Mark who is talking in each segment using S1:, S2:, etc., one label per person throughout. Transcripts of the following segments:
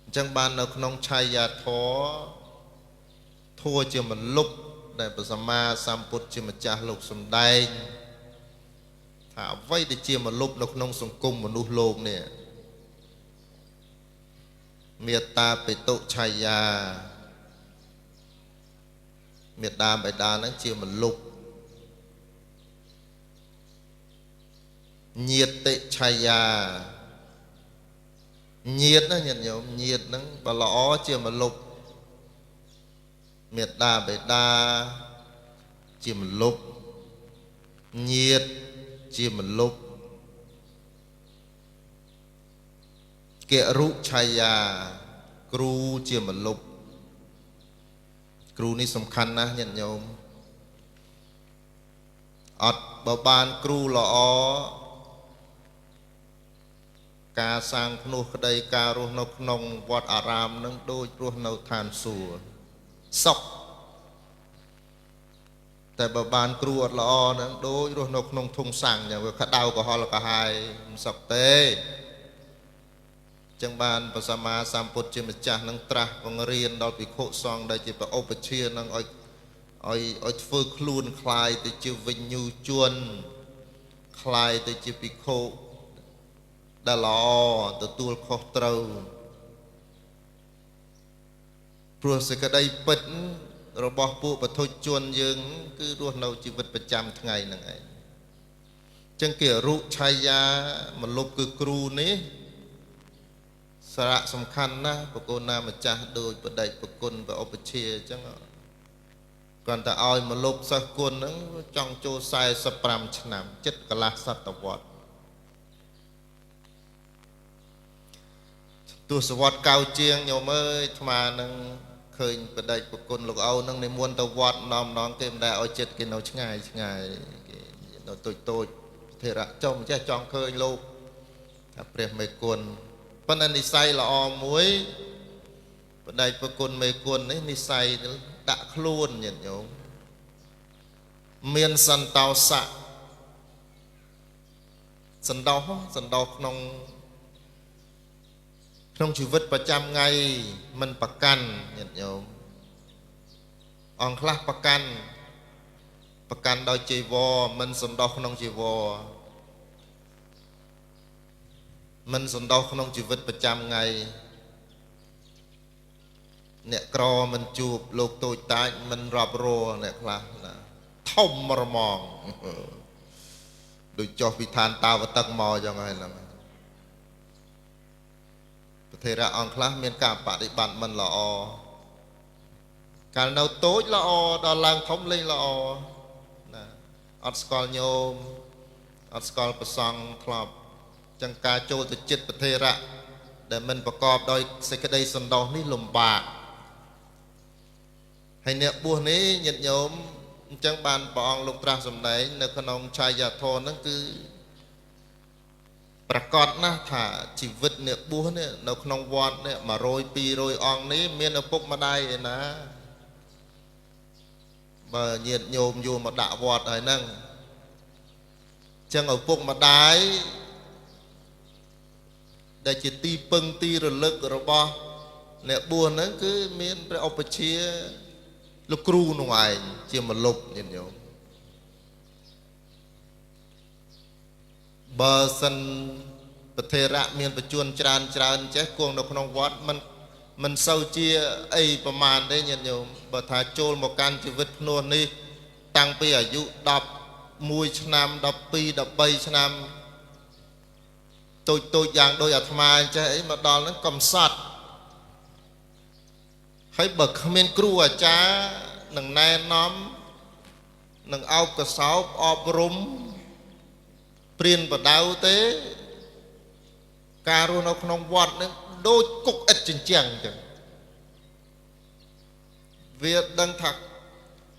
S1: អញ្ចឹងបាននៅក្នុងឆាយាធម៌ធัวជាមលុបដែលព្រះសម្មាសម្ពុទ្ធជាម្ចាស់លោកសំដែងថាអ្វីដែលជាមលុបនៅក្នុងសង្គមមនុស្សលោកនេះមេត្តាបិតុឆាយាមេត្តាបិតាហ្នឹងជាមលុបញាតិឆាយាញាតណាញាតិញោមញាតហ្នឹងបើល្អជាមលុបមេត្តាបិតាជាមលុបញាតជាមលុបករុឆាយាគ្រូជាមលុបគ្រូនេះសំខាន់ណាស់ញាតិញោមអត់បើបានគ្រូល្អការសាងភ្នោះក្តីការរស់នៅក្នុងវត្តអារាមនឹងដូចរស់នៅឋានសួគ៌សុខតែបើបានគ្រូអត់ល្អនឹងដូចរស់នៅក្នុងធុងសាំងយ៉ាងវាក្តៅក្រហល់ក្រហាយមិនសុខទេចឹងបានព្រះសម្មាសម្ពុទ្ធជាម្ចាស់នឹងត្រាស់បង្រៀនដល់ភិក្ខុសង្ឃដែលជាព្រះឧបជានឹងឲ្យឲ្យធ្វើខ្លួនคล้ายទៅជាវិញ្ញូជនคล้ายទៅជាភិក្ខុដែលល្អទទួលខុសត្រូវព្រោះសេចក្តីពិតរបស់ពួកបទជនយើងគឺរស់នៅជីវិតប្រចាំថ្ងៃហ្នឹងឯងចឹងគេរុឆាយាមលុបគឺគ្រូនេះសារៈសំខាន់ណាស់ប្រគល់ណាម្ចាស់ដូចបដិប្រគុណព្រះឧបជាអញ្ចឹងគ្រាន់តែឲ្យមលុបសិស្សគុណហ្នឹងចង់ចូល45ឆ្នាំចិត្តកន្លះសតវត្សទសវត្សកៅជាងញោមអើយអាត្មានឹងឃើញបដិប្រគុណលោកឪនឹងនិមន្តទៅវត្តម្ដងម្ដងគេមិនដែលឲ្យចិត្តគេនៅឆ្ងាយឆ្ងាយគេនៅតូចតូចធេរៈចុះម្ចាស់ចង់ឃើញលោកថាព្រះមេគុណប៉ុន្តែនិស័យល្អមួយបដិប្រគុណមេគុណនេះនិស័យដាក់ខ្លួនញាតិញោមមានសន្តោសៈសន្តោសសន្តោសក្នុងក្នុងជីវិតប្រចាំថ្ងៃមិនប្រកាន់ញាតិញោមអង្គខ្លះប្រកាន់ប្រកាន់ដោយជីវរមិនសន្តោសក្នុងជីវរមិនសន្តោសក្នុងជីវិតប្រចាំថ្ងៃអ្នកក្រមិនជួបលោកតូចតាចមិនរាប់រអ្នកខ្លះណាធំរមងដូចចុះពីឋានតាវតឹកមកចឹងហើយហ្នឹងប្រធេរៈអង្គខ្លះមានការបដិបត្តិមិនល្អកាលនៅតូចល្អដល់ឡើងធំលេងល្អណាអត់ស្គាល់ញោមអត់ស្គាល់ប្រសង់ធ្លាប់ចឹងការចូលទៅចិត្តប្រធេរៈដែលមិនប្រកបដោយសេចក្តីសន្តោសនេះលំបាកហើយអ្នកបួសនេះញាតិញោមអញ្ចឹងបានព្រះអង្គលោកត្រាស់សម្ដែងនៅក្នុងឆាយាធម៌ហ្នឹងគឺប្រកាសណាស់ថាជីវិតអ្នកបួសនេះនៅក្នុងវត្តនេះ100 200អង្គនេះមានឪពុកម្ដាយឯណាបើញាតិញោមយកមកដាក់វត្តហើយហ្នឹងអញ្ចឹងឪពុកម្ដាយដែលជាទីពឹងទីរលឹករបស់អ្នកបួសហ្នឹងគឺមានព្រះឧបជាលោកគ្រូនោះឯងជាមលុបញាតិញោមបើសិនប្រធេរៈមានបជនច្រើនច្រើនចេះគង់នៅក្នុងវត្តមិនសូវជាអីប្រមាណទេញាតិញោមបើថាចូលមកកាន់ជីវិតភ្នោះនេះតាំងពីអាយុ11ឆ្នាំ12 13ឆ្នាំតូចតូចយ៉ាងដូចអាត្មាចេះអីមកដល់ហ្នឹងកំសត់ហើយបើគ្មានគ្រូអាចារ្យនឹងណែនាំនឹងអោបកសោបអប់រំព្រានបដៅទេការរស់នៅក្នុងវត្តនឹងដូចគុកឥតជញ្ជាំងអញ្ចឹងវាដឹងថា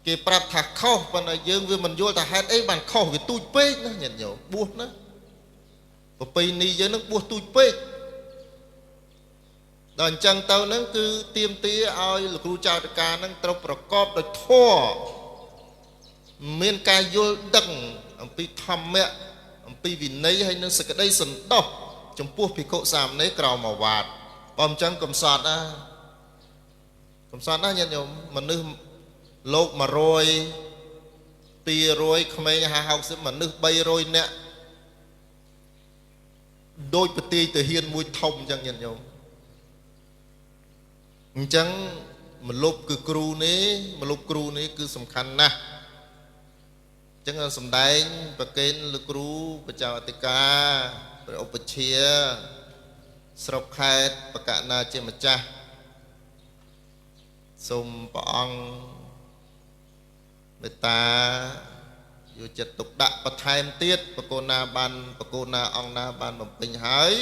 S1: គេប្រាប់ថាខុសប៉ុន្តែយើងវាមិនយល់ថាហេតុអីបានខុសវាទូចពេកណាញាតិញោមបួសណាប្រពៃណីយើងនឹងបួសទូចពេកដល់អញ្ចឹងទៅនឹងគឺទាមទារឲ្យលោកគ្រូចៅតកានឹងត្រូវប្រកបដោយធម៌មានការយល់ដឹងអំពីធម្មៈអំពីវិន័យហើយនឹងសេចក្តីសន្តោសចំពោះភិក្ខុសាមណេរក្រោមអាវាត បើមិនចឹងកំសត់ណាកំសត់ណាញាតិញោមមនុស្សលោក100 200ក្មេង50 60មនុស្ស300នាក់ដូចប្រទាយទាហានមួយធំអញ្ចឹងញាតិញោមអញ្ចឹងមលុបគឺគ្រូនេះមលុបគ្រូនេះគឺសំខាន់ណាស់អញ្ចឹងសំដែងប្រកេនលោកគ្រូបច្ចៅអធិការព្រះឧបជាស្រុកខេត្តបកណាជាម្ចាស់សូមព្រះអង្គមេត្តាយកចិត្តទុកដាក់បន្ថែមទៀតបកូនណាបានបកូនណាអង្គណាបានបំពេញហើយ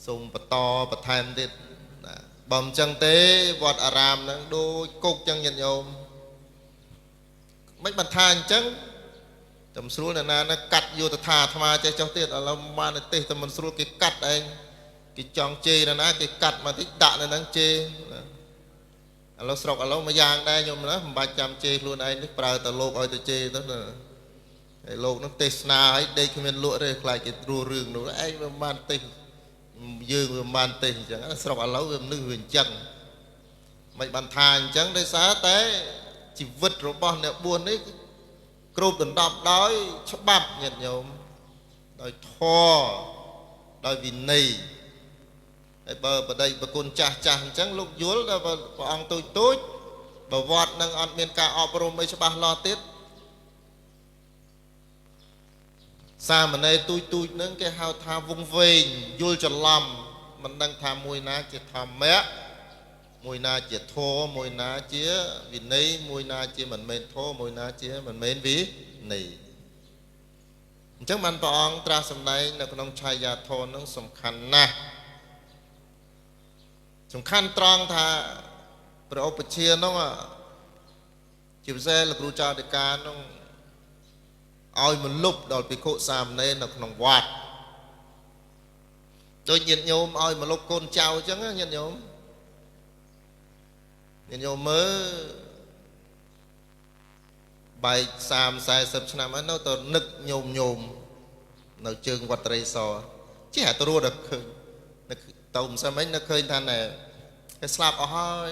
S1: សូមបន្តបន្ថែមទៀតណាបើមិនចឹងទេវត្តអារាមហ្នឹងដូចគុកចឹងញាតិញោមមិនបានថាអញ្ចឹងតែមិនស្រួលអ្នកណាណាកាត់យោតថាអាត្មាចេះចុះទៀតឥឡូវបានទេសតែមិនស្រួលគេកាត់ឯងគេចង់ជេរណាណាគេកាត់មកតិចដាក់នៅហ្នឹងជេរណាឥឡូវស្រុកឥឡូវមួយយ៉ាងដែរញោមណាមិនបាច់ចាំជេរខ្លួនឯងនេះប្រើតែលោកឲ្យទៅជេរទៅណាហើយលោកនឹងទេសនាឲ្យដេកគ្មានលក់ទេខ្លាចគេត្រួសរឿងនោះឯងវាមិនបានទេសយើងវាមិនបានទេសអញ្ចឹងស្រុកឥឡូវវាមនុស្សវាអញ្ចឹងមិនបានថាអញ្ចឹងដោយសារតែជីវិតរបស់អ្នកបួសនេះគ្រប់ដណ្ដប់ដោយច្បាប់ញាតិញោមដោយធម៌ដោយវិន័យហើយបើបដិប្រគុណចាស់ចាស់អញ្ចឹងលោកយល់ដល់ព្រះអង្គទូចទូចបើវត្តនឹងអត់មានការអប់រំអីច្បាស់លាស់ទៀតសាមណេរទូចទូចនឹងគេហៅថាវង្វេងយល់ច្រឡំមិនដឹងថាមួយណាជាធម្មៈមួយណាជាធម៌មួយណាជាវិន័យមួយណាជាមិនមែនធម៌មួយណាជាមិនមែនវិន័យអញ្ចឹងបានព្រះអង្គត្រាស់សម្ដែងនៅក្នុងឆាយាធម៌នឹងសំខាន់ណាស់សំខាន់ត្រង់ថាព្រះឧបជានោះជាពិសេសលោកគ្រូចៅអធិការនោះឲ្យមលុបដល់ភិក្ខុសាមណេរនៅក្នុងវត្តដូចញាតិញោមឲ្យមលុបកូនចៅអញ្ចឹងញាតិញោមញាតិញោមមើលបែក30 40ឆ្នាំហើយនៅតែនឹកញោមញោមនៅជើងវត្តត្រីសចេះតែត្រួតដល់ឃើញនឹកទៅមិនសិនមិញនឹកឃើញថាណែគេស្លាប់អស់ហើយ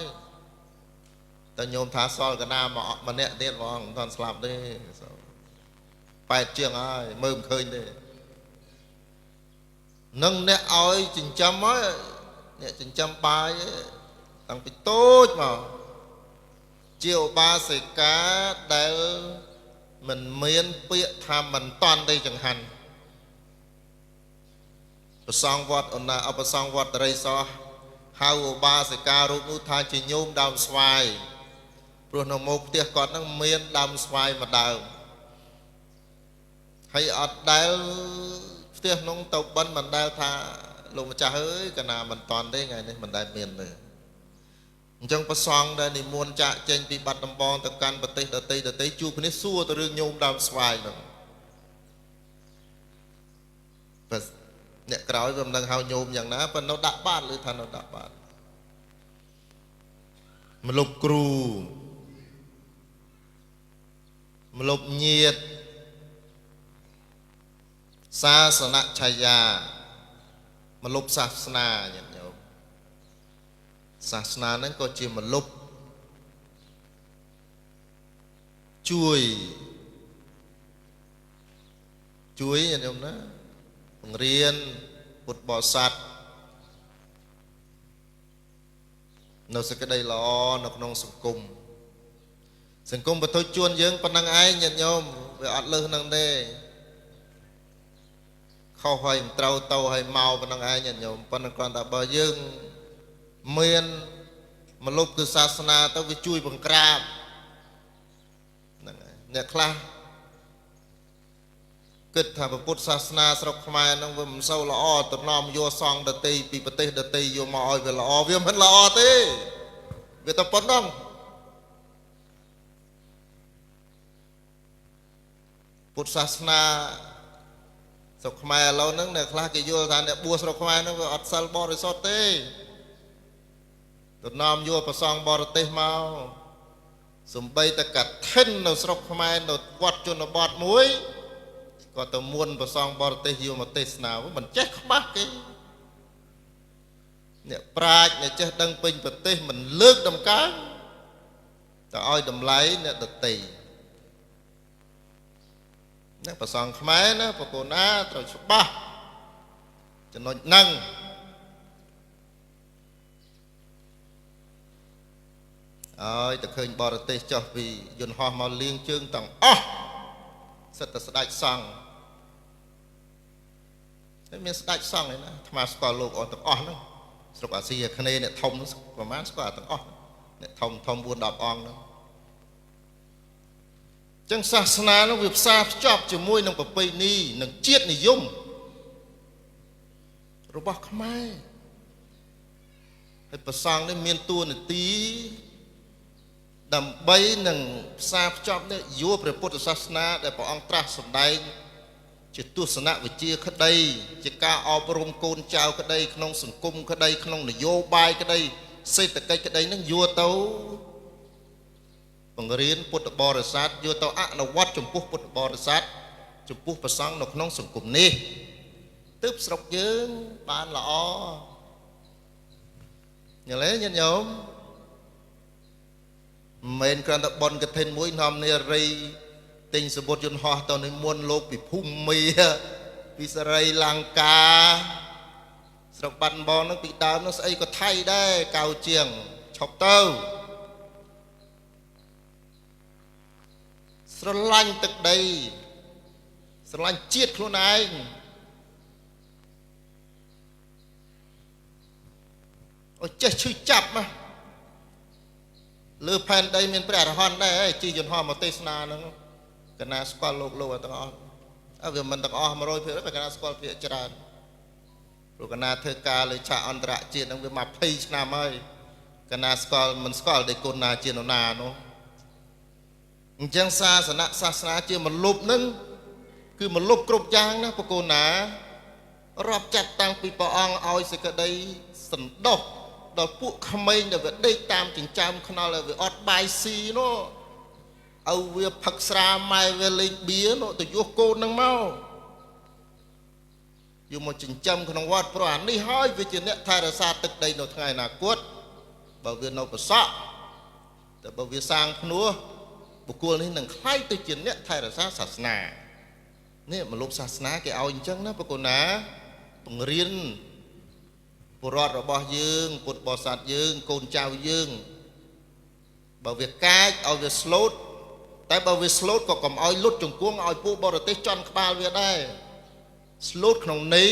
S1: តែញោមថាសល់កណាម្នាក់ទៀតហ្មងមិនទាន់ស្លាប់ទេប៉ែតជាងហើយមើលមិនឃើញទេនឹងអ្នកឲ្យចិញ្ចឹមហើយអ្នកចិញ្ចឹមបាយតាំងពីតូចមកជាឧបាសិកាដែលមិនមានពាក្យថាមិនតាន់ទេចង្ហាន់ប្រសងវត្តអណាអបសងវត្តរិសោហៅឧបាសិការូបនោះថាជាញោមដើមស្វាយព្រោះនៅមុខផ្ទះគាត់នឹងមានដើមស្វាយមួយដើមហើយអត់ដែលផ្ទះនោះទៅបិណ្ឌមិនដែលថាលោកម្ចាស់អើយកណាមិនតាន់ទេថ្ងៃនេះមិនដែលមានទេអញ្ចឹងប្រសងដែលនិមន្តចាក់ចេញពីបាត់ដំបងទៅកាន់ប្រទេសដទៃដទៃជួបគ្នាសួរទៅរឿងញោមដើមស្វាយហ្នឹងបើអ្នកក្រោយវាមិនដឹងហៅញោមយ៉ាងណាប៉ុន្តែនៅដាក់បាតឬថានៅដាក់បាតមលុបគ្រូមលុបញាតសាសនឆាយាមលុបសាសនាញាតិញោមសាសនាហ្នឹងក៏ជាមលុបជួយជួយញាតិញោមណាបង្រៀនពុទ្ធបរិស័ទនៅសេចក្តីល្អនៅក្នុងសង្គមសង្គមបទុជនយើងប៉ុណ្ណឹងឯងញាតិញោមវាអត់លើសហ្នឹងទេខុសហើយមិនត្រូវទៅហើយមកប៉ុណ្ណឹងឯងញាតិញោមប៉ុន្តែគ្រាន់តែបើយើងមានមលុបគឺសាសនាទៅវាជួយបង្ក្រាបហ្នឹងហើយអ្នកខ្លះគិតថាពុទ្ធសាសនាស្រុកខ្មែរហ្នឹងវាមិនសូវល្អតំណមយកសង្ឃដទៃពីប្រទេសដទៃយកមកឲ្យវាល្អវាមិនល្អទេវាតែប៉ុណ្ណឹងពុទ្ធសាសនាស្រុកខ្មែរឥឡូវហ្នឹងអ្នកខ្លះគេយល់ថាអ្នកបួសស្រុកខ្មែរហ្នឹងវាអត់សិលបរិសុទ្ធទេតំណមយកប្រសងបរទេសមកសំបីតែកឋិននៅស្រុកខ្មែរនៅវត្តជនបទមួយក៏ទៅមុនប្រសងបរទេសយកមកទេសនាមិនចេះខ្មាស់គេ អ្នកប្រាជ្ញអ្នកចេះដឹងពេញប្រទេសមិនលើកតម្កើងតែឲ្យតម្លៃអ្នកដតីអ្នកប្រសងខ្មែរណាប្រកូនណាត្រូវច្បាស់ចំណុចហ្នឹងអើយតែឃើញបរទេសចុះពីយន្តហោះមកលៀងជើងទាំងអស់សិតតែស្ដេចសង្ឃតែមានស្ដេចសង្ឃឯណាអាត្មាស្គាល់លោកអស់ទាំងអស់ហ្នឹងស្រុកអាស៊ីអាគ្នេយ៍អ្នកធំហ្នឹងប្រហែលស្គាល់ទាំងអស់អ្នកធំធំ4 10អង្គហ្នឹងចឹងសាសនានោះវាផ្សារភ្ជាប់ជាមួយនឹងប្រពៃណីនិងជាតិនិយមរបស់ខ្មែរហើយប្រសង់នេះមានតួនាទីដើម្បីនឹងផ្សារភ្ជាប់នេះយកព្រះពុទ្ធសាសនាដែលព្រះអង្គត្រាស់សម្ដែងជាទស្សនវិជ្ជាក្តីជាការអប់រំកូនចៅក្តីក្នុងសង្គមក្តីក្នុងនយោបាយក្តីសេដ្ឋកិច្ចក្តីនឹងយកទៅបង្រៀនពុទ្ធបរិស័ទយកទៅអនុវត្តចំពោះពុទ្ធបរិស័ទចំពោះព្រះសង្ឃនៅក្នុងសង្គមនេះទើបស្រុកយើងបានល្អញ៉ែញាតិញោមមិនមែនគ្រាន់តែបុណ្យកឋិនមួយនាំនារីទិញសម្ពុតយន្តហោះទៅនិមន្តលោកពីភូមិពីសរីលង្កាស្រុកបាត់ដំបងនឹងពីដើមនោះស្អីក៏ថៃដែរកៅជាងឈប់ទៅស្រឡាញ់ទឹកដីស្រឡាញ់ជាតិខ្លួនឯងអូចេះឈឺចាប់ណាលើផែនដីមានព្រះអរហន្តដែរជិះយន្តហោះមកទេសនាហ្នឹងកណាស្គាល់លោកលោកទាំងអស់អើវាមិនទាំងអស់100%តែកណាស្គាល់ភាគច្រើនព្រោះកណាធ្វើការលើឆាកអន្តរជាតិហ្នឹងវា20ឆ្នាំហើយកណាស្គាល់មិនស្គាល់ដេគុណណាជានរណានោះអញ្ចឹងសាសនៈសាសនាជាមលុបហ្នឹងគឺមលុបគ្រប់យ៉ាងណាប្រកូនណារាប់ចាប់តាំងពីព្រះអង្គឲ្យសេចក្តីសន្តោសដល់ពួកក្មេងដែលវាដេកតាមចិញ្ចើមខ្នល់ដែលវាអត់បាយស៊ីនោះឲ្យវាផឹកស្រាម៉ែវាលេងបៀនោះទៅយកកូននឹងមកយកមកចិញ្ចឹមក្នុងវត្តព្រោះអានេះហើយវាជាអ្នកថែរក្សាទឹកដីនៅថ្ងៃអនាគតបើវានៅប្រសក់តែបើវាសាងភ្នោះបុគ្គលនេះនឹងក្លាយទៅជាអ្នកថែរក្សាសាសនានេះមលុបសាសនាគេឲ្យអញ្ចឹងណាប្រគុណណាបង្រៀនពលរដ្ឋរបស់យើងពុទ្ធបរិស័ទយើងកូនចៅយើងបើវាកាចឲ្យវាស្លូតតែបើវាស្លូតក៏កុំឲ្យលុតជង្គង់ឲ្យពួកបរទេសជន់ក្បាលវាដែរស្លូតក្នុងន័យ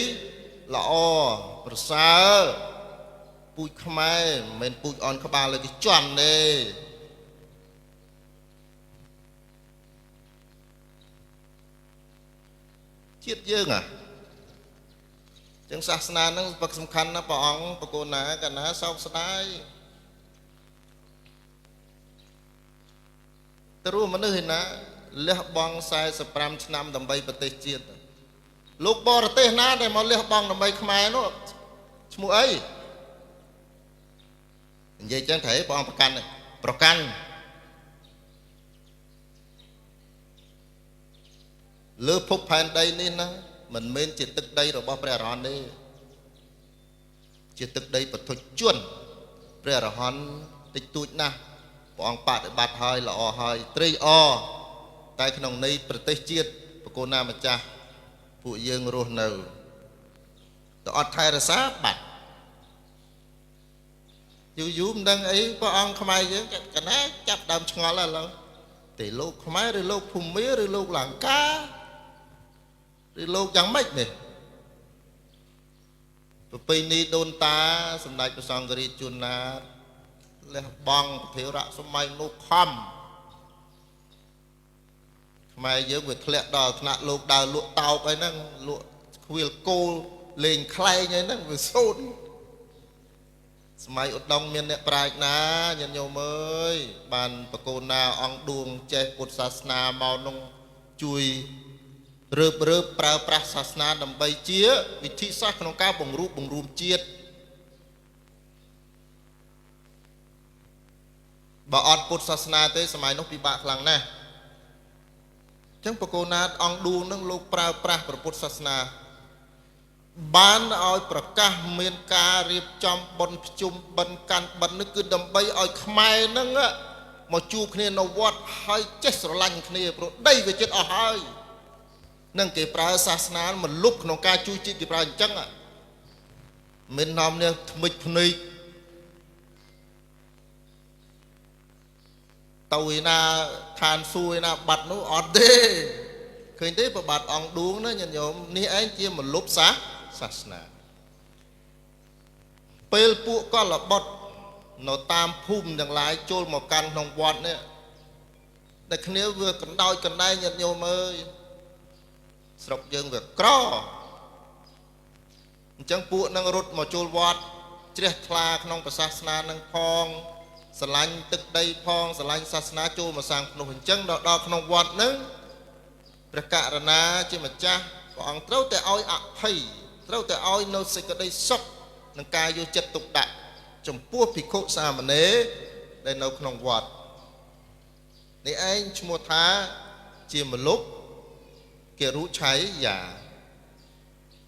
S1: ល្អប្រសើរពូជខ្មែរមិនមែនពូជអន់ក្បាលលើគេជន់ទេជាតិយើងហ่ะចឹងសាសនាហ្នឹងសំខាន់ណាស់ព្រះអង្គប្រគល់ណាកណាសោកស្ដាយទៅរួមមនុស្សឯណាលះបង់45ឆ្នាំដើម្បីប្រទេសជាតិលោកបរទេសណាដែលមកលះបង់ដើម្បីខ្មែរនោះឈ្មោះអីនិយាយចឹងត្រូវព្រះអង្គប្រកាន់ប្រកាន់លើភពផែនដីនេះណាមិនមែនជាទឹកដីរបស់ព្រះអរហន្តទេជាទឹកដីបទុជនព្រះអរហន្តតិចតួចណាស់ព្រះអង្គបដិបត្តិហើយល្អហើយត្រេកអរតែក្នុងន័យប្រទេសជាតិប្រគល់ណាម្ចាស់ពួកយើងរស់នៅទៅអត់ថែរក្សាបាត់យូរយូរមិនដឹងអីព្រះអង្គខ្មែរយើងកណាចាប់ដើមឆ្ងល់ឥឡូវទេលោកខ្មែរឬលោកភូមិឬលោកលង្កាឬលោកយ៉ាងម៉េចនេះប្រពៃណីដូនតាសម្ដេចព្រះសង្ឃរាជជួនណាតលះបង់ប្រធិរៈសម័យនោះខំខ្មែរយើងវាធ្លាក់ដល់ថ្នាក់លោកដើរលក់តោកអីហ្នឹងលក់ខ្វៀលគោលេងខ្លែងអីហ្នឹងវាសូន្យសម័យឧត្តមមានអ្នកប្រាជ្ញណាញាតិញោមអើយបានប្រកូនណាអង្គឌួងចេះពុទ្ធសាសនាមកនោះជួយរើបរើបប្រើប្រាស់សាសនាដើម្បីជាវិធីសាស្ត្រក្នុងការបង្រួបបង្រួមជាតិបើអត់ពុទ្ធសាសនាទេសម័យនោះពិបាកខ្លាំងណាស់អញ្ចឹងប្រកូនណាអង្គឌួងនឹងលោកប្រើប្រាស់ព្រះពុទ្ធសាសនា បានឲ្យប្រកាសមានការរៀបចំបុណ្យភ្ជុំបិណ្ឌកាន់បិណ្ឌនេះគឺដើម្បីឲ្យខ្មែរហ្នឹងមកជួបគ្នានៅវត្តហើយចេះស្រឡាញ់គ្នាព្រោះដីវាចិត្តអស់ហើយនឹងគេប្រើសាសនាមកលុបក្នុងការជួយជាតិគេប្រើអញ្ចឹងមិននាំនេះថ្មិចភ្នែកទៅឯណាឋានសួគ៌ឯណាបាត់នោះអត់ទេឃើញទេប្របាទអង្គឌួងណាញាតិញោមនេះឯងជាមលុបសាសនាពេលពួកកលបុត្រនៅតាមភូមិទាំងឡាយចូលមកកាន់ក្នុងវត្តនេះតែគ្នាវាកណ្ដោចកណ្ដែងញាតិញោមអើយស្រុកយើងវាក្រអញ្ចឹងពួកនឹងរត់មកចូលវត្តជ្រះថ្លាក្នុងសាសនានឹងផងស្រឡាញ់ទឹកដីផងស្រឡាញ់សាសនាចូលមកសាងភ្នោះអញ្ចឹងដល់ក្នុងវត្តនឹងព្រះករុណាជាម្ចាស់ព្រះអង្គត្រូវតែឲ្យអភ័យត្រូវតែឲ្យនៅសេចក្តីសុខនឹងការយកចិត្តទុកដាក់ចំពោះភិក្ខុសាមណេរដែលនៅក្នុងវត្តនេះឯងឈ្មោះថាជាមលុបគេរុឆៃយា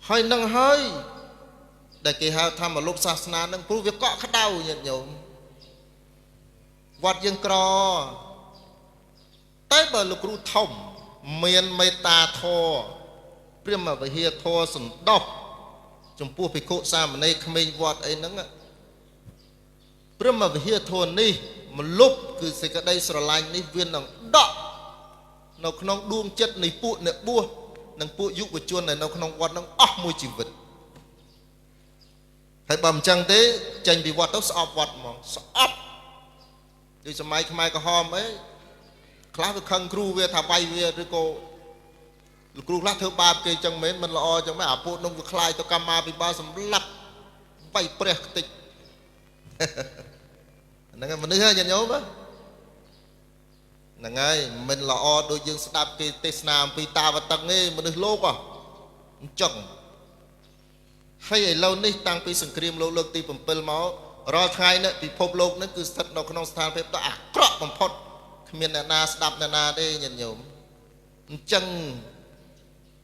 S1: ហើយនឹងហើយដែលគេហៅថាមលុបសាសនានឹងព្រោះវាកក់ក្ដៅញាតិញោមវត្តយើងក្រតែបើលោកគ្រូធំមានមេត្តាធម៌ព្រាហ្មវិហារធម៌សន្តោសចំពោះភិក្ខុសាមណេរក្មេងវត្តអីហ្នឹងព្រាហ្មវិហារធម៌នេះមលុបគឺសេចក្តីស្រឡាញ់នេះវានឹងដក់នៅក្នុងដួងចិត្តនៃពួកអ្នកបួសនិងពួកយុវជនដែលនៅក្នុងវត្តហ្នឹងអស់មួយជីវិតហើយបើមិនចឹងទេចេញពីវត្តទៅស្អប់វត្តហ្មងស្អប់ដូចសម័យខ្មែរក្រហមអីខ្លះវាខឹងគ្រូវាថាវាយវាឬក៏លោកគ្រូខ្លះធ្វើបាបគេចឹងមែនមិនល្អចឹងមែនអាពួកនោះវាខ្លាយទៅកម្មាភិបាលសម្លាប់វាយព្រះខ្ទេចហ្នឹងមនុស្សញាតិញោមហ្នឹងហើយមិនល្អដូចយើងស្ដាប់គេទេសនាអំពីតាវតឹងទេមនុស្សលោកអញ្ចឹងហើយឥឡូវនេះតាំងពីសង្គ្រាមលោកលើកទី7មករាល់ថ្ងៃនេះពិភពលោកនេះគឺស្ថិតនៅក្នុងស្ថានភាពដ៏អាក្រក់បំផុតគ្មានអ្នកណាស្ដាប់អ្នកណាទេញាតិញោមអញ្ចឹង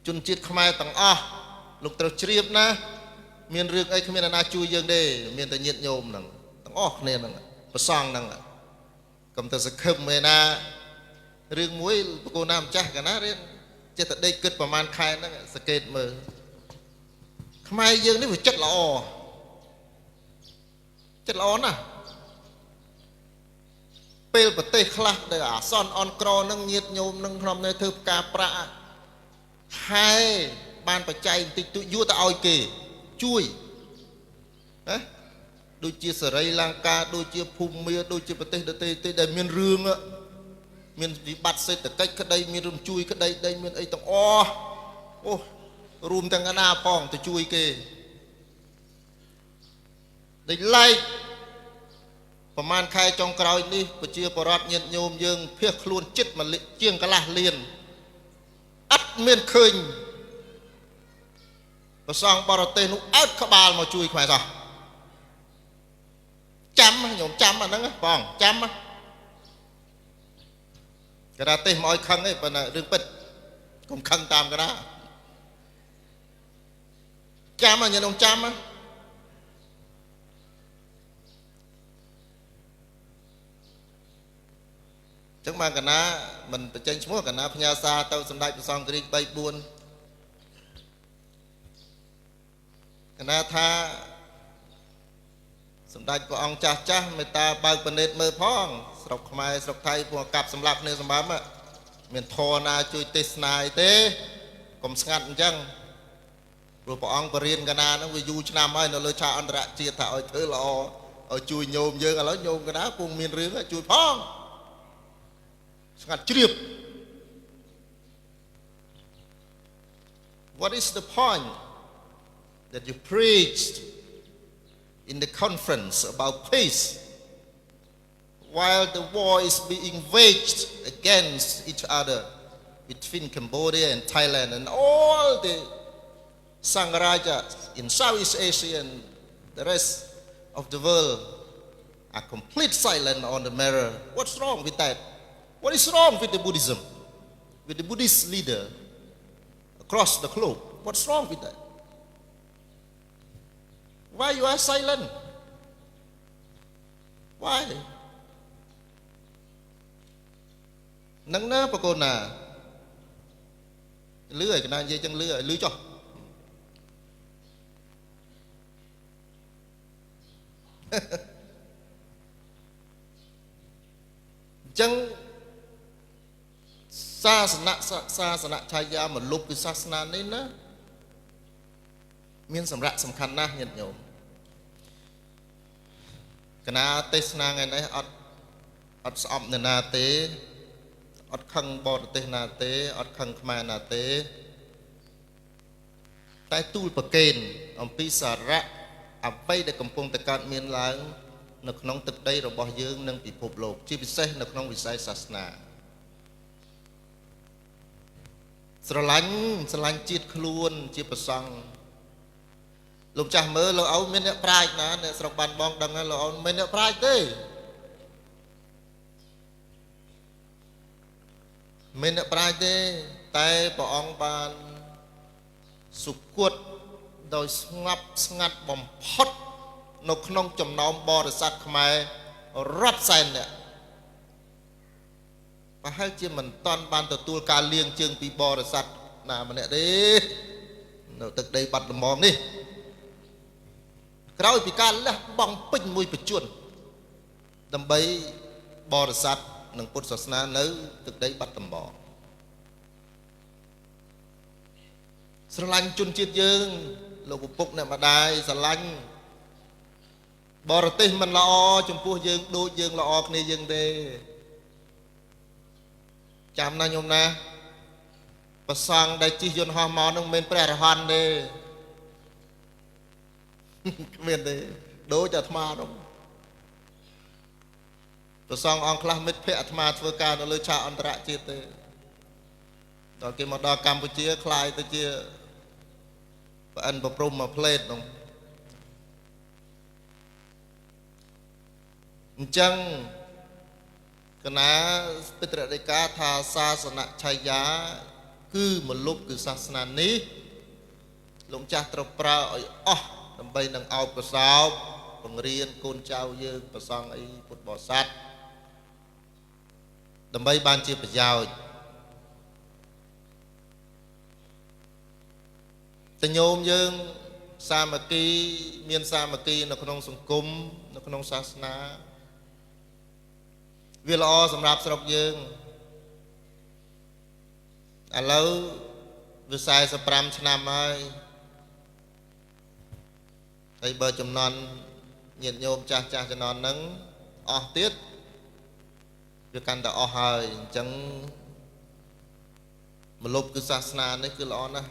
S1: ជនជាតិខ្មែរទាំងអស់លោកត្រូវជ្រាបណាមានរឿងអីគ្មានអ្នកណាជួយយើងទេមានតែញាតិញោមហ្នឹងទាំងអស់គ្នាហ្នឹងប្រសងហ្នឹងកុំទៅសង្ឃឹមឯណារឿងមួយប្រគោណាម្ចាស់កណារៀនចេះតែដេកគិតប្រហែលខែហ្នឹងសង្កេតមើលខ្មែរយើងនេះវាចិត្តល្អចិត្តល្អណាស់ពេលប្រទេសខ្លះដែលអាសន្នអន់ក្រនឹងញាតញោមនឹងក្នុងនេះធ្វើផ្កាប្រាក់ហែបានបច្ច័យបន្តិចតួចយួរទៅឲ្យគេជួយណាដូចជាសេរីលង្កាដូចជាភូមាដូចជាប្រទេសដទៃៗដែលមានរឿងមានវិបត្តិសេដ្ឋកិច្ចក្តីមានរឿងជួយក្តីដីមានអីទាំងអស់អូរួមទាំងកណាផងទៅជួយគេដូចឡែកប្រហែលខែចុងក្រោយនេះប្រជាពលរដ្ឋញាតិញោមយើងភៀសខ្លួនចិត្តមកជាងកន្លះលានអត់មានឃើញប្រសងបរទេសនោះអើតក្បាលមកជួយខ្មែរសោះចាំញោមចាំអាហ្នឹងបងចាំកដាទេសមកឲ្យខឹងឯងប៉ុន្តែរឿងពិតកុំខឹងតាមកដាចាំញោមចាំចឹងបានកណាមិនបញ្ចេញឈ្មោះកណាផ្ញើសារទៅសម្ដេចព្រះសង្ឃរាជ3 4កណាថាសម្ដេចព្រះអង្គចាស់ចាស់មេត្តាបើកពណេតមើលផងស្រុកខ្មែរស្រុកថៃពួកកាប់សម្លាប់គ្នាសម្បើមមានធរណាជួយទេសនាអីទេកុំស្ងាត់អញ្ចឹងព្រោះព្រះអង្គបរៀនកណាហ្នឹងវាយូរឆ្នាំហើយនៅលើឆាកអន្តរជាតិថាឲ្យធ្វើល្អឲ្យជួយញោមយើងឥឡូវញោមកណាពងមានរឿងជួយផងស្ងាត់ជ្រាប What is the point that you preached in the conference about peace while the war is being waged against each other between Cambodia and Thailand and all the Sangharajas in Southeast Asia and the rest of the world are complete silent on the matter? What's wrong with that? What is wrong with the Buddhism? With the Buddhist leader across the globe? What's wrong with that? Why you are silent? Why? នឹងណាប្រកូនណាលឺឲ្យកណានិយាយចឹងលឺឲ្យលឺចុះអញ្ចឹងសាសនៈសាសនៈឆាយាមលុបគឺសាសនានេះណាមានសម្រាប់សំខាន់ណាស់ញាតិញោមកណាទេសនាថ្ងៃនេះអត់អត់ស្អប់នរណាទេអត់ខឹងបរទេសណាទេអត់ខឹងខ្មែរណាទេតែទូលប្រកេនអំពីសារៈអ្វីដែលកំពុងតែកើតមានឡើងនៅក្នុងទឹកដីរបស់យើងនិងពិភពលោកជាពិសេសនៅក្នុងវិស័យសាសនាស្រឡាញ់ស្រឡាញ់ជាតិខ្លួនជាប្រសង់លោកចាស់មើលលោកឪមានអ្នកប្រាជ្ញណាអ្នកស្រុកបានបងដឹងហើយលោកឪមិនអ្នកប្រាជ្ញទេមិនអ្នកប្រាជ្ញទេតែព្រះអង្គបានសុគតដោយស្ងប់ស្ងាត់បំផុតនៅក្នុងចំណោមបរិស័ទខ្មែររាប់សែននាក់ប្រហែលជាមិនតាន់បានទទួលការលាងជើងពីបរិស័ទណាម្នាក់ទេនៅទឹកដីបាត់ដំបងនេះក្រោយពីការលះបង់ពេញមួយបច្ចុប្បន្នដើម្បីបរិស័ទនិងពុទ្ធសាសនានៅទឹកដីបាត់ដំបងស្រឡាញ់ជនជាតិយើងលោកឪពុកអ្នកម្ដាយស្រឡាញ់បរទេសមិនល្អចំពោះយើងដូចយើងល្អគ្នាយើងទេចាំណាញោមណាប្រសង់ដែលជិះយន្តហោះមកនឹងមិនមែនព្រះអរហន្តទេគ្មានទេដូចអាត្មានោះប្រសង់អង្គខ្លះមិត្តភក្តិអាត្មាធ្វើការនៅលើឆាកអន្តរជាតិទេដល់គេមកដល់កម្ពុជាคล้ายទៅជាប្រអិនប្រព្រំមួយផ្លេតនោះអញ្ចឹងកណាពិត្រដីកាថាសាសនៈឆាយាគឺមលុបគឺសាសនានេះលោកចាស់ត្រូវប្រើឲ្យអស់ដើម្បីនឹងអោបក្រសោបបង្រៀនកូនចៅយើងប្រសង់អីពុទ្ធបរិស័ទដើម្បីបានជាប្រយោជន៍តញោមយើងសាមគ្គីមានសាមគ្គីនៅក្នុងសង្គមនៅក្នុងសាសនាវាល្អសម្រាប់ស្រុកយើងឥឡូវវា45ឆ្នាំហើយហើយបើចំណន់ញាតិញោមចាស់ចាស់ចំណន់ហ្នឹងអស់ទៀតវាកាន់តែអស់ហើយអញ្ចឹងមលុបគឺសាសនានេះគឺល្អណាស់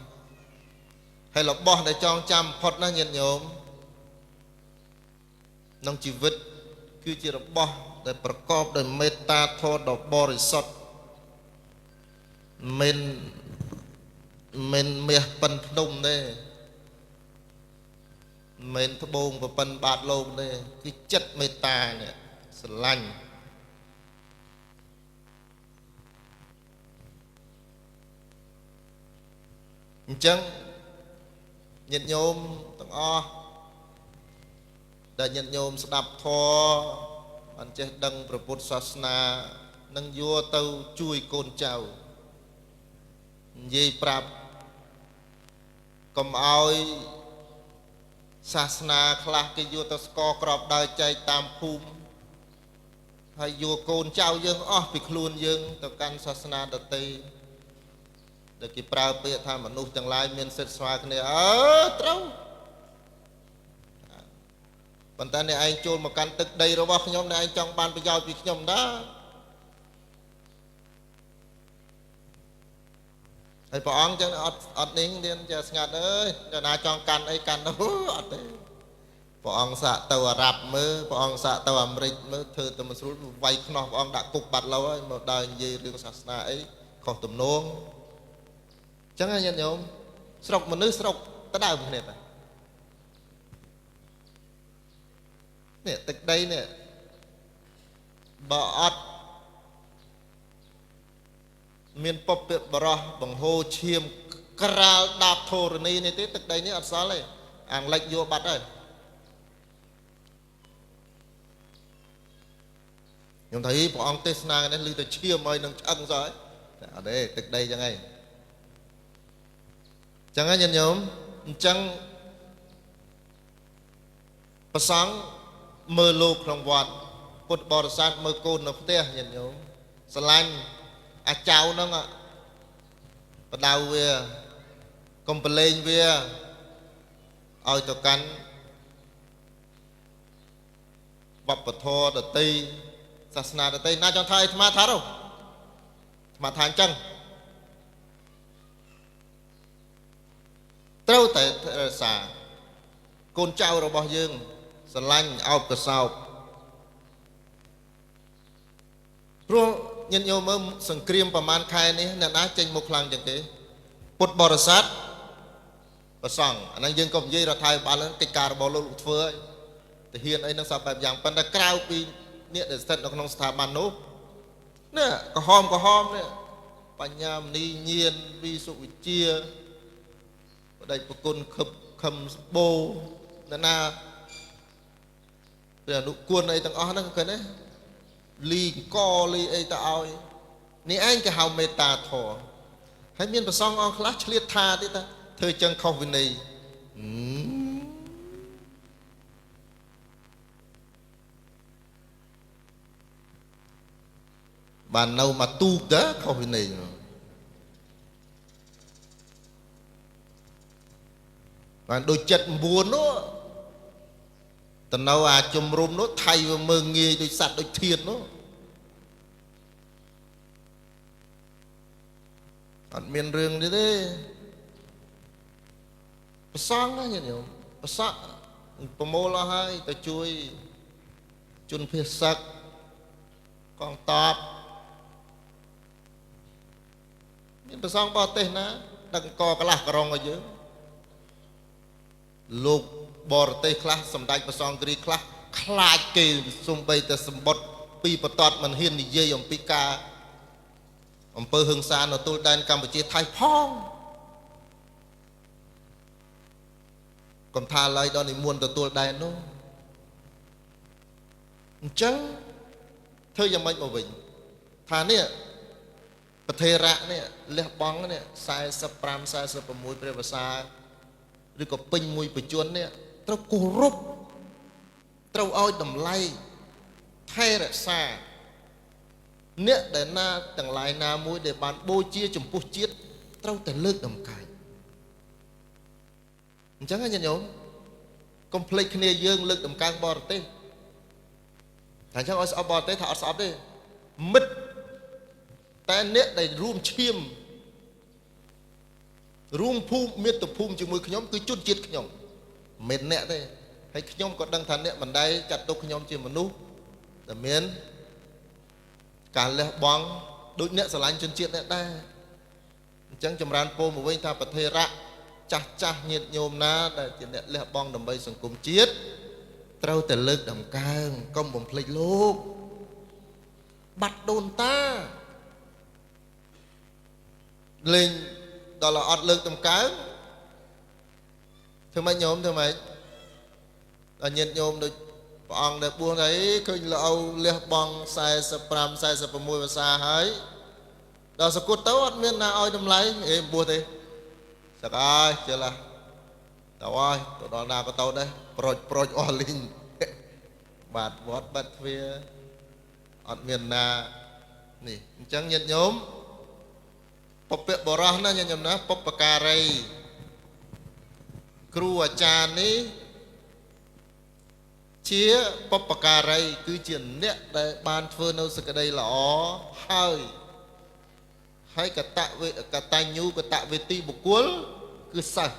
S1: ហើយរបស់ដែលចងចាំផុតណាស់ញាតិញោមក្នុងជីវិតគឺជារបស់ដែលប្រកបដោយមេត្តាធម៌ដ៏បរិសុទ្ធមិនមាសប៉ិនភ្នំទេមិនត្បូងប្រប៉ិនបាតលោកទេគឺចិត្តមេត្តានេះស្រឡាញ់អញ្ចឹងញាតិញោមទាំងអស់ដែលញាតិញោមស្ដាប់ធម៌បានចេះដឹងព្រះពុទ្ធសាសនានឹងយកទៅជួយកូនចៅនិយាយប្រាប់កុំឲ្យសាសនាខ្លះគេយកទៅស្កក្របដើរចែកតាមភូមិហើយយកកូនចៅយើងអស់ពីខ្លួនយើងទៅកាន់សាសនាដទៃដែលគេប្រើពាក្យថាមនុស្សទាំងឡាយមានសិទ្ធិស្មើគ្នាអើត្រូវប៉ុន្តែអ្នកឯងចូលមកកាន់ទឹកដីរបស់ខ្ញុំអ្នកឯងចង់បានប្រយោជន៍ពីខ្ញុំដែរហើយព្រះអង្គចឹងអត់អត់នេះទៀតចេះស្ងាត់អើយអ្នកណាចង់កាន់អីកាន់ទៅអត់ទេព្រះអង្គសាកទៅអារ៉ាប់មើលព្រះអង្គសាកទៅអាមេរិកមើលធ្វើទៅមិនស្រួលវាយខ្នោះព្រះអង្គដាក់គុកបាត់ឡូវហើយមកដើរនិយាយរឿងសាសនាអីខុសទំនងចឹងញាតិញោមស្រុកមនុស្សស្រុកតដើមគ្នាតានេះទឹកដីនេះបើអត់មានពពកបរោះបង្ហូរឈាមក្រាលដាបធរណីនេះទេទឹកដីនេះអត់សល់ទេអាំងលិចយកបាត់ហើយ ខ្ញុំថាព្រះអង្គទេសនានេះឮតែឈាមហើយនឹងឆ្អឹងសោះអត់ទេទឹកដីចឹងហើយចឹងហើយញាតិញោមអញ្ចឹងប្រសង់មើលលោកក្នុងវត្តពុទ្ធបរិស័ទមើលកូននៅផ្ទះញាតិញោមស្រឡាញ់អាចៅហ្នឹងបដៅវាកុំប្រឡែងវាឲ្យទៅកាន់វប្បធម៌ដតីសាសនាដតីណាចង់ថាឲ្យអាត្មាថាទៅអាត្មាថាអញ្ចឹងត្រូវតែរក្សាកូនចៅរបស់យើងស្រឡាញ់អោបកសោបព្រោះញាតិញោមមើលសង្គ្រាមប្រហែលខែនេះអ្នកណាចេញមកខ្លាំងជាងគេពុទ្ធបរិស័ទប្រសង់អាហ្នឹងយើងក៏និយាយរដ្ឋាភិបាលហ្នឹងកិច្ចការរបស់លោកលោកធ្វើហើយទាហានអីហ្នឹងសពបែបយ៉ាងប៉ុន្តែក្រៅពីអ្នកដែលស្ថិតនៅក្នុងស្ថាប័ននោះនេះក្រហមក្រហមនេះបញ្ញាមនីញានវិសុវិជាបដិប្រគុណខឹបខឹមបោណាណាព្រះអនុគុណអីទាំងអស់ហ្នឹងឃើញទេលីកលីអីទៅឲ្យនេះឯងគេហៅមេត្តាធម៌ហើយមានប្រសងអង្គខ្លះឆ្លៀតថាទៀតថាធ្វើចឹងខុសវិន័យបាននៅមកទូកទៅខុសវិន័យបានដូច79នោះទៅនៅអាជំរុំនោះថៃវាមើងងាយដូចសត្វដូចធាតនោះអត់មានរឿងនេះទេប្រសងណាញាតិញោមប្រសក់ប្រមូលអស់ហើយទៅជួយជនភៀសសឹកកងតបមានប្រសងបរទេសណាដឹកកកលាស់ក្រុងឲ្យយើងលោកបរទេសខ្លះសម្ដេចប្រសងគ្រីខ្លះខ្លាចគេសំបីតែសម្បុតពីបតតមិនហ៊ាននិយាយអំពីការអំពើហិង្សានៅទូលដែនកម្ពុជាថៃផងកុំថាឡើយដល់និមន្តទទួលដែននោះអញ្ចឹងធ្វើយ៉ាងម៉េចមកវិញថានេះប្រធេរៈនេះលះបង់នេះ45 46ព្រះវស្សាឬក៏ពេញមួយបច្ចុប្បន្ននេះត្រូវគោរពត្រូវឲ្យតម្លៃថែរក្សាអ្នកដែលណាទាំងឡាយណាមួយដែលបានបូជាចំពោះជាតិត្រូវតែលើកតម្កើងអញ្ចឹងញាតិញោមកុំភ្លេចគ្នាយើងលើកតម្កើងបរទេសតែអញ្ចឹងឲ្យស្អប់បរទេសថាអត់ស្អប់ទេមិត្តតែអ្នកដែលរួមឈាមរួមភូមិមាតុភូមិជាមួយខ្ញុំគឺជនជាតិខ្ញុំមិនអ្នកទេហើយខ្ញុំក៏ដឹងថាអ្នកមិនដែលចាត់ទុកខ្ញុំជាមនុស្សដែលមានការលះបង់ដូចអ្នកស្រឡាញ់ជនជាតិអ្នកដែរអញ្ចឹងចម្រើនពោមកវិញថាប្រធេរៈចាស់ចាស់ញាតិញោមណាដែលជាអ្នកលះបង់ដើម្បីសង្គមជាតិត្រូវតែលើកតម្កើងកុំបំភ្លេចលោកបាត់ដូនតាលេងដល់អត់លើកតម្កើងធ្វើម៉េចញោមធ្វើម៉េចដល់ញាតិញោមដូចព្រះអង្គដែលបួសអីឃើញល្អលះបង់45 46វស្សាហើយដល់សគុតទៅអត់មានណាឲ្យតម្លៃអេបួសទេសឹកអើយជិះឡាទៅហើយទៅដល់ណាក៏ទៅដែរប្រូចប្រូចអស់លីងបាទវត្តបាត់ទ្វាអត់មានណានេះអញ្ចឹងញាតិញោមពពកបរោះណាញាតិញោមណាបុព្វការីគ្រូអាចារ្យនេះជាបុព្វការីគឺជាអ្នកដែលបានធ្វើនៅសេចក្តីល្អហើយហើយកតវេកតញ្ញូកតវេទីបុគ្គលគឺសិស្ស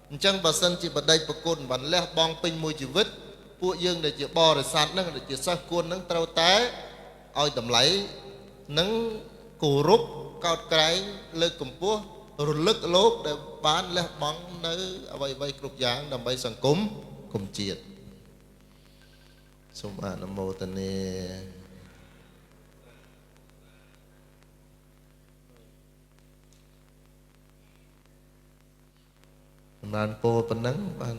S1: អញ្ចឹងបើសិនជាបដិប្រគុណបានលះបង់ពេញមួយជីវិតពួកយើងដែលជាបរិស័ទហ្នឹងដែលជាសិស្សគុណហ្នឹងត្រូវតែឲ្យតម្លៃនិងគោរពកោតក្រែងលើកកម្ពស់រលឹកលោកដែលបានលះបង់នៅអ្វីៗគ្រប់យ៉ាងដើម្បីសង្គមគុំជាតិសូមអនុមោទនាចម្រើនពរប៉ុណ្ណឹងបាន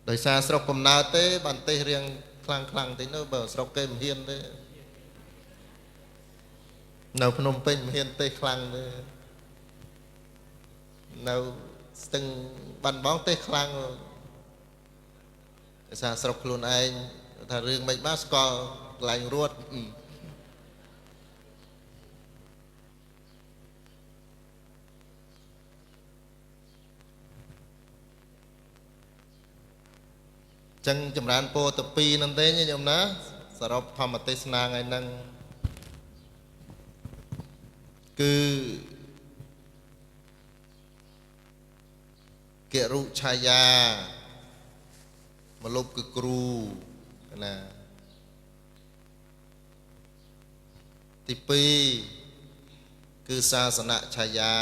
S1: ដោយសារស្រុកកំណើតទេបានទេសរៀងខ្លាំងខ្លាំងតិចនោះបើស្រុកគេមិនហ៊ានទេនៅភ្នំពេញមិនហ៊ានទេសខ្លាំងទេនៅស្ទឹងបាត់បងទេសខ្លាំងដោយសារស្រុកខ្លួនឯងថារឿងមិនបានស្គាល់កន្លែងរត់ចឹងចម្រើនពោទៅពីរហ្នឹងទេញោមណាសរុបធម្មទេសនាថ្ងៃហ្នឹងគឺគរុឆាយាមលុបគឺគ្រូណាទី2គឺសាសនឆាយា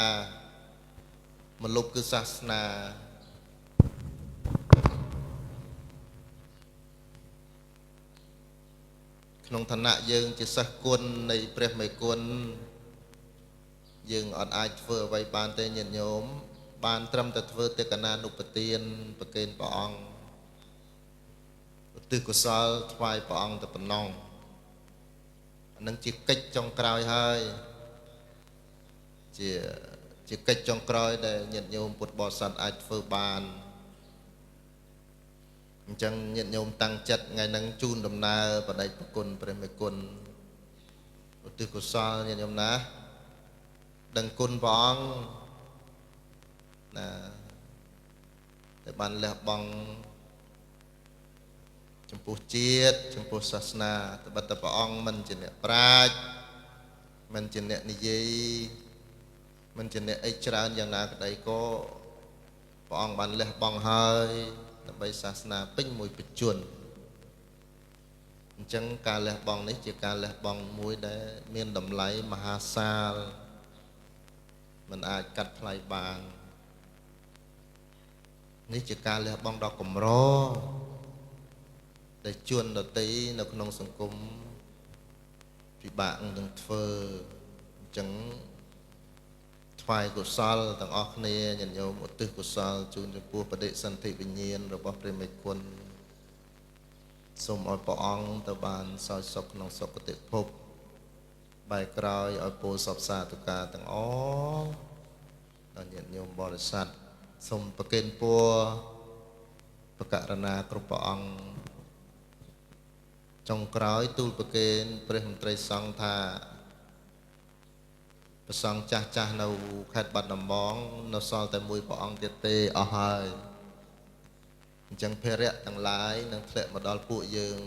S1: មលុបគឺសាសនាក្នុងឋានៈយើងជាសិស្សគុណនៃព្រះមេគុណយើងអត់អាចធ្វើអ្វីបានទេញាតិញោមបានត្រឹមតែធ្វើទេកណានុបទានប្រគេនព្រះអង្គឧទ្ទិសកុសលថ្វាយព្រះអង្គតែប៉ុណ្ណោះអានឹងជាកិច្ចចុងក្រោយហើយជាកិច្ចចុងក្រោយដែលញាតិញោមពុទ្ធបរិស័ទអាចធ្វើបានអញ្ចឹងញាតិញោមតាំងចិត្តថ្ងៃហ្នឹងជូនដំណើរបដិប្រគុណព្រះមេគុណឧទ្ទិសកុសលញាតិញោមណាដឹងគុណព្រះអង្គណាតែបានលះបង់ចំពោះជាតិចំពោះសាសនាត្បិតតែព្រះអង្គមិនជាអ្នកប្រាជ្ញមិនជាអ្នកនិយាយមិនជាអ្នកអីច្រើនយ៉ាងណាក្តីក៏ព្រះអង្គបានលះបង់ហើយដើម្បីសាសនាពេញមួយបច្ចុប្បន្នអញ្ចឹងការលះបង់នេះជាការលះបង់មួយដែលមានតម្លៃមហាសាលមិនអាចកាត់ថ្លៃបាននេះជាការលះបង់ដ៏កម្រដែលជួនដទៃនៅក្នុងសង្គមពិបាកនឹងធ្វើអញ្ចឹងថ្វាយកុសលទាំងអស់គ្នាញាតិញោមឧទ្ទិសកុសលជូនចំពោះបដិសន្ធិវិញ្ញាណរបស់ព្រះមេគុណសូមឲ្យព្រះអង្គទៅបានសោយសុខក្នុងសុគតិភពបែរក្រោយឲ្យពោសពសាធុការទាំងអស់ដល់ញាតិញោមបរិស័ទសូមប្រគេនពរប្រករណាគ្រប់ព្រះអង្គចុងក្រោយទូលប្រគេនព្រះមន្ត្រីសង្ឃថាព្រះសង្ឃចាស់ចាស់នៅខេត្តបាត់ដំបងនៅសល់តែមួយព្រះអង្គទៀតទេអស់ហើយអញ្ចឹងភារៈទាំងឡាយនឹងធ្លាក់មកដល់ពួកយើង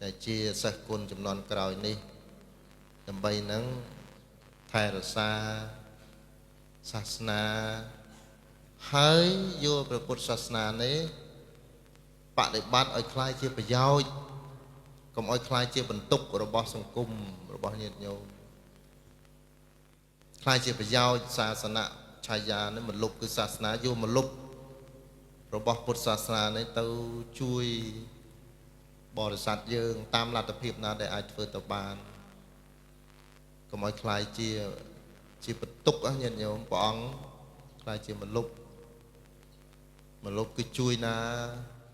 S1: ដែលជាសិស្សគុណចំនួនក្រោយនេះដើម្បីនឹងថែរក្សាសាសនាហើយយកព្រះពុទ្ធសាសនានេះបដិបត្តិឲ្យក្លាយជាប្រយោជន៍កុំឲ្យក្លាយជាបន្ទុករបស់សង្គមរបស់ញាតិញោមក្លាយជាប្រយោជន៍សាសនៈឆាយានេះមលុបគឺសាសនាយកមលុបរបស់ពុទ្ធសាសនានេះទៅជួយបរិស័ទយើងតាមលទ្ធភាពណាដែលអាចធ្វើទៅបានកុំឲ្យក្លាយជាបន្ទុកញាតិញោមព្រះអង្គក្លាយជាមលុបមលុបគឺជួយណា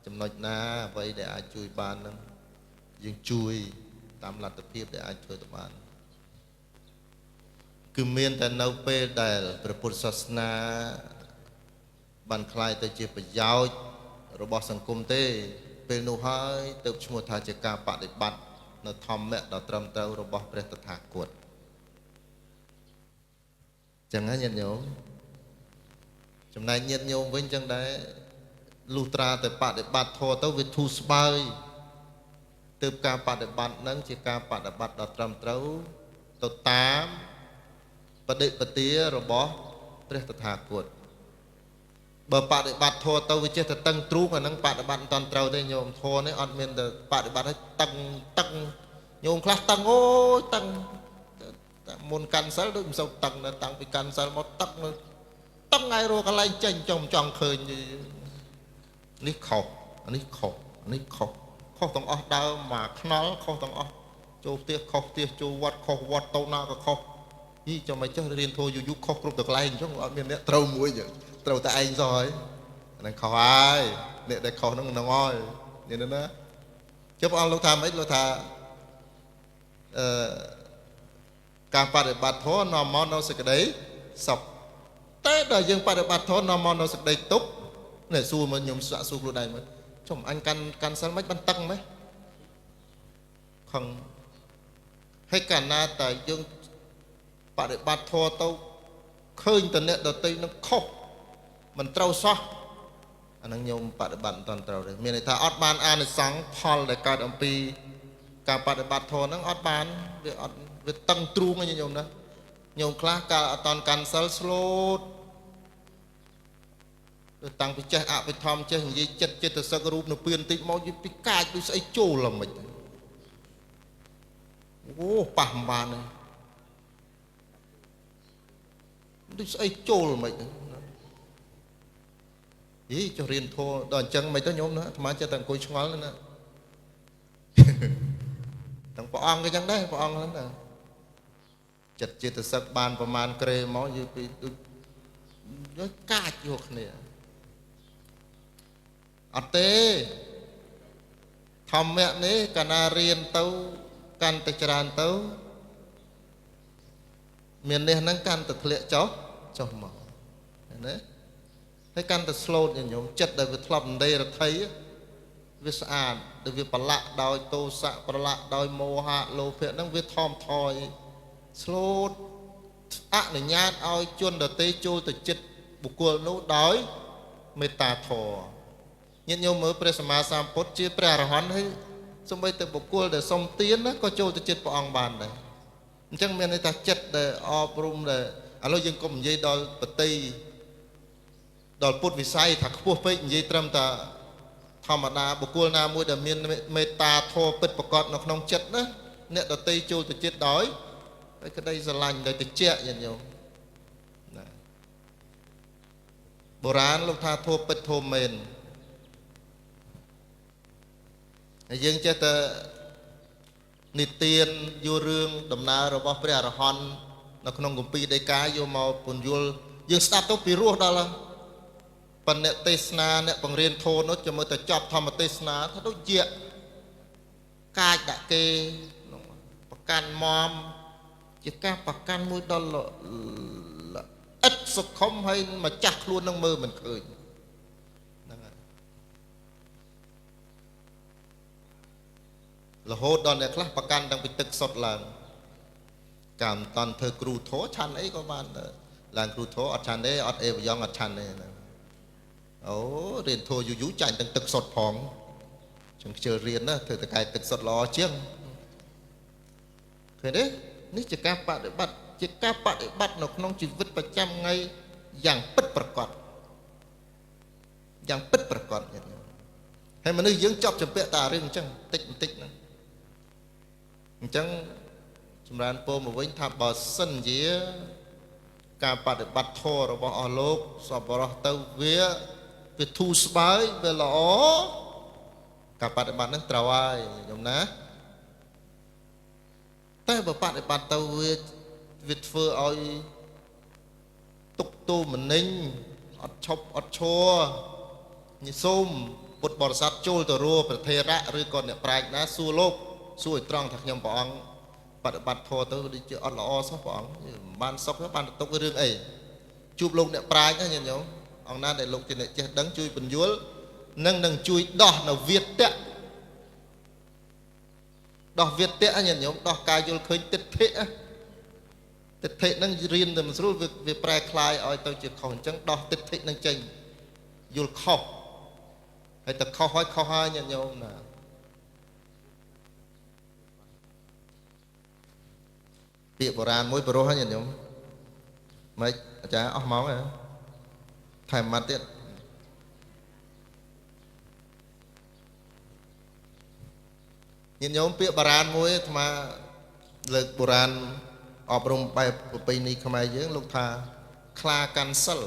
S1: ចំណុចណាអ្វីដែលអាចជួយបានហ្នឹងយើងជួយតាមលទ្ធភាពដែលអាចធ្វើទៅបានគឺមានតែនៅពេលដែលព្រះពុទ្ធសាសនាបានក្លាយទៅជាប្រយោជន៍របស់សង្គមទេពេលនោះហើយទើបឈ្មោះថាជាការបដិបត្តិនៅធម្មៈដ៏ត្រឹមត្រូវរបស់ព្រះតថាគតចឹងណាញាតិញោមចំណែកញាតិញោមវិញចឹងដែរលុះត្រាតែបដិបត្តិធម៌ទៅវាធូរស្បើយទើបការបដិបត្តិនឹងជាការបដិបត្តិដ៏ត្រឹមត្រូវទៅតាមបដិបទារបស់ព្រះតថាគតបើបដិបត្តិធម៌ទៅវាចេះតែតឹងទ្រូងអានឹងបដិបត្តិមិនតាន់ត្រូវទេញោមធម៌នេះអត់មានតែបដិបត្តិឲ្យតឹងតឹងញោមខ្លះតឹងអូយតឹងតែមុនកាន់សិលដូចមិនសូវតឹងតាំងពីកាន់សិលមកតឹងតឹងឲ្យរកកន្លែងចេញចង់ចង់ឃើញនេះខុសអានេះខុសអានេះខុសខុសទាំងអស់ដើមមកខ្នល់ខុសទាំងអស់ចូលផ្ទះខុសផ្ទះចូលវត្តខុសវត្តទៅណាក៏ខុសយីចាំមិនចេះរៀនធម៌យូរយូរខុសគ្រប់តែកន្លែងអញ្ចឹងអត់មានអ្នកត្រូវមួយត្រូវតែឯងសោះហើយ ហ្នឹងខុសហើយអ្នកដែលខុសហ្នឹងហ្នឹងហើយនេះណាចុះព្រះអង្គលោកថាម៉េចលោកថាអឺការបដិបត្តិធម៌នាំមកនូវសេចក្តីសុខតែដល់យើងបដិបត្តិធម៌នាំមកនូវសេចក្តីទុក្ខនេះសួរមកខ្ញុំសាក់សួរខ្លួនឯងមើលចុះអញកាន់សិលមិនបានតឹងម៉េចខឹងហើយកាលណាតែយើងបដិបត្តិធម៌ទៅឃើញតអ្នកដតីនឹងខុសមិនត្រូវសោះអានឹងញោមបដិបត្តិមិនទាន់ត្រូវទេមានន័យថាអត់បានអានិសង្សផលដែលកើតអំពីការបដិបត្តិធម៌ហ្នឹងអត់បានវាអត់វាតឹងទ្រូងឯងញោមណាញោមខ្លះកាលអត់តន់កាន់សិលស្លូតតាំងពីចេះអភិធម្មចេះនិយាយចិត្តចិត្តសឹករូបនៅពៀនតិចមកយពីកាចដូចស្អីចូលហ្មងអូប៉ះមិនបានទេដូចស្អីចូលហ្មងយីចុះរៀនធម៌ដល់អញ្ចឹងមិនទៅញោមណាអាត្មាចេះតែអង្គុយឆ្ងល់ណាទាំងព្រះអង្គក៏ចឹងដែរព្រះអង្គហ្នឹងណាចិត្តចេតសិកបានប្រមាណក្រេមកយីពីដូចកាចយកគ្នាអត់ទេធម្មៈនេះកាលណារៀនទៅកាន់តែច្រើនទៅមាននេះហ្នឹងកាន់តែធ្លាក់ចុះចុះមកណាហើយកាន់តែស្លូតញោមចិត្តដែលវាធ្លាប់នេរថីវាស្អាតដែលវាប្រឡាក់ដោយទោសៈប្រឡាក់ដោយមោហៈលោភៈហ្នឹងវាថមថយស្លូតអនុញ្ញាតឲ្យជនដទៃចូលទៅចិត្តបុគ្គលនោះដោយមេត្តាធម៌ញាតិញោមមើលព្រះសម្មាសម្ពុទ្ធជាព្រះអរហន្តហើយសូម្បីតែបុគ្គលដែលសុំទានណាក៏ចូលទៅចិត្តព្រះអង្គបានដែរអញ្ចឹងមានន័យថាចិត្តដែលអប់រំដែលឥឡូវយើងកុំនិយាយដល់បតីដល់ពុទ្ធវិស័យថាខ្ពស់ពេកនិយាយត្រឹមតែធម្មតាបុគ្គលណាមួយដែលមានមេត្តាធម៌ពិតប្រាកដនៅក្នុងចិត្តណាអ្នកដទៃចូលទៅចិត្តដោយក្តីស្រឡាញ់ដោយតិចញាតិញោមណាបុរាណលោកថាធម៌ពិតធម៌មែនហើយយើងចេះតែនិទានយករឿងដំណើររបស់ព្រះអរហន្តនៅក្នុងគម្ពីរដីកាយកមកពន្យល់យើងស្ដាប់ទៅពីរោះដល់ប៉ុន្តែអ្នកទេសនាអ្នកបង្រៀនធម៌នោះចាំមើលតែចប់ធម្មទេសនាថាដូចជាកាចដាក់គេប្រកាន់មជាការប្រកាន់មួយដល់ល្អិតសុខុមហើយម្ចាស់ខ្លួននឹងមើលមិនឃើញហ្នឹងហើយរហូតដល់អ្នកខ្លះប្រកាន់តាំងពីទឹកសុទ្ធឡើងកាមតន់ធ្វើគ្រូធម៌ឆាន់អីក៏បានឡើងគ្រូធម៌អត់ឆាន់ទេអត់អេវយ៉ងអត់ឆាន់ទេអូរៀនធម៌យូរយូរចាញ់ទាំងទឹកសុទ្ធផងចឹងខ្ជិលរៀនណាធ្វើតកែទឹកសុទ្ធល្អជាងឃើញទេនេះជាការបដិបត្តិជាការបដិបត្តិនៅក្នុងជីវិតប្រចាំថ្ងៃយ៉ាងពិតប្រាកដយ៉ាងពិតប្រាកដហើយមនុស្សយើងចប់ចម្ពាក់តែរឿងអញ្ចឹងតិចបន្តិចហ្នឹងអញ្ចឹងចម្រើនពរមកវិញថាបើសិនជាការបដិបត្តិធម៌របស់អស់លោកសប្បុរសទៅវាធូរស្បើយវាល្អការបដិបត្តិហ្នឹងត្រូវហើយញោមណាតែបើបដិបត្តិទៅវាធ្វើឲ្យទុកទោមនិញអត់ឈប់អត់ឈរញសូមពុទ្ធបរិស័ទចូលទៅរੂប្រធេរៈឬក៏អ្នកប្រាជ្ញណាសួរលោកសួរឲ្យត្រង់ថាខ្ញុំព្រះអង្គបដិបត្តិធម៌ទៅដូចជាអត់ល្អសោះព្រះអង្គមិនបានសុខទេបានទុករឿងអីជួបលោកអ្នកប្រាជ្ញណាញាតិញោមអង្គណាដែលលោកជាអ្នកចេះដឹងជួយពន្យល់និងជួយដោះនៅវាតៈដោះវាតៈញាតិញោមដោះការយល់ឃើញទិដ្ឋិទិដ្ឋិហ្នឹងរៀនតែមិនស្រួលវាប្រែคล้ายឲ្យទៅជាខុសអញ្ចឹងដោះទិដ្ឋិហ្នឹងចេញយល់ខុសហើយតែខុសហើយខុសហើយញាតិញោមណាពាក្យបុរាណមួយប្រុសហ្នឹងញាតិញោមម៉េចអាចារ្យអស់ម៉ោងហ៎ថែមម៉ាត់ទៀតញាតិញោមពាក្យបុរាណមួយអាត្មាលើកបុរាណអប់រំបែបប្រពៃណីខ្មែរយើងលោកថាខ្លាកាន់សិល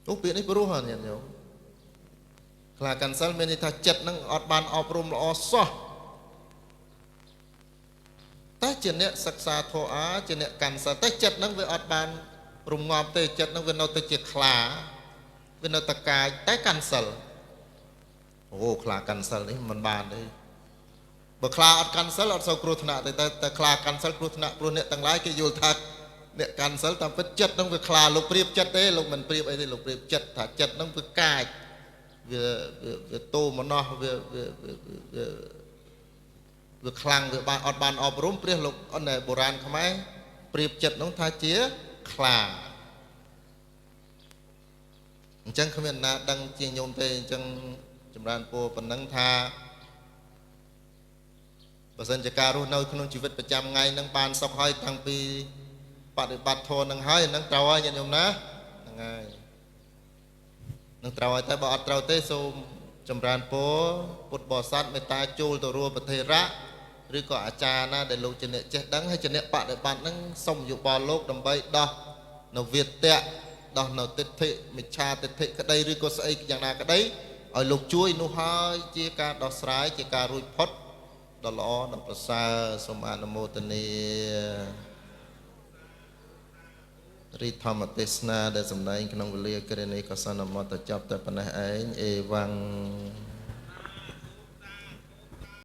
S1: អូពាក្យនេះព្រោះហ៎ញាតិញោមខ្លាកាន់សិលមានន័យថាចិត្តនឹងអត់បានអប់រំល្អសោះតែជាអ្នកសិក្សាធម៌អាជាអ្នកកាន់សិលតែចិត្តនឹងវាអត់បានរងាប់ទេចិត្តនឹងវានៅតែជាខ្លា វានៅតកាយតែកាន់សិលអូខ្លាកាន់សិលនេះមិនបានទេបើខ្លាអត់កាន់សិលអត់សូវគ្រោះថ្នាក់ទេតែខ្លាកាន់សិលគ្រោះថ្នាក់ព្រោះអ្នកទាំងឡាយគេយល់ថាអ្នកកាន់សិលតាមពិតចិត្តនឹងវាខ្លាលោកប្រៀបចិត្តទេលោកមិនប្រៀបអីទេលោកប្រៀបចិត្តថាចិត្តនឹងវាកាចវាវាតោមនោះវាវាវាវាខ្លាំងវាបានអត់បានអប់រំព្រះលោកអត់បុរាណខ្មែរប្រៀបចិត្តនោះថាជាខ្លាអញ្ចឹងគ្មានណាដឹងជាងញោមទេអញ្ចឹងចម្រើនពរប៉ុណ្ណឹងថាបើសិនជាការរស់នៅក្នុងជីវិតប្រចាំថ្ងៃនឹងបានសុខហើយតាំងពីបដិបត្តិធម៌នឹងហើយនឹងត្រូវហើយញាតិញោមណាហ្នឹងហើយនឹងត្រូវហើយតែបើអត់ត្រូវទេសូមចម្រើនពរពុទ្ធបរិស័ទមេត្តាចូលទៅរួមប្រធេរៈឬក៏អាចារ្យណាដែលលោកជាអ្នកចេះដឹងហើយជាអ្នកបដិបត្តិហ្នឹងសូមយោបល់លោកដើម្បីដោះនៅវាទៈដោះនៅទិដ្ឋិមិច្ឆាទិដ្ឋិក្តីឬក៏ស្អីយ៉ាងណាក្តីឲ្យលោកជួយនោះហើយជាការដោះស្រាយជាការរួចផុតដ៏ល្អដ៏ប្រសើរសូមអនុមោទនារីធម្មទេសនាដែលសម្ដែងក្នុងវេលាគ្រានេះក៏សន្មតចប់តែប៉ុណ្ណេះឯងអេវ៉ាំង។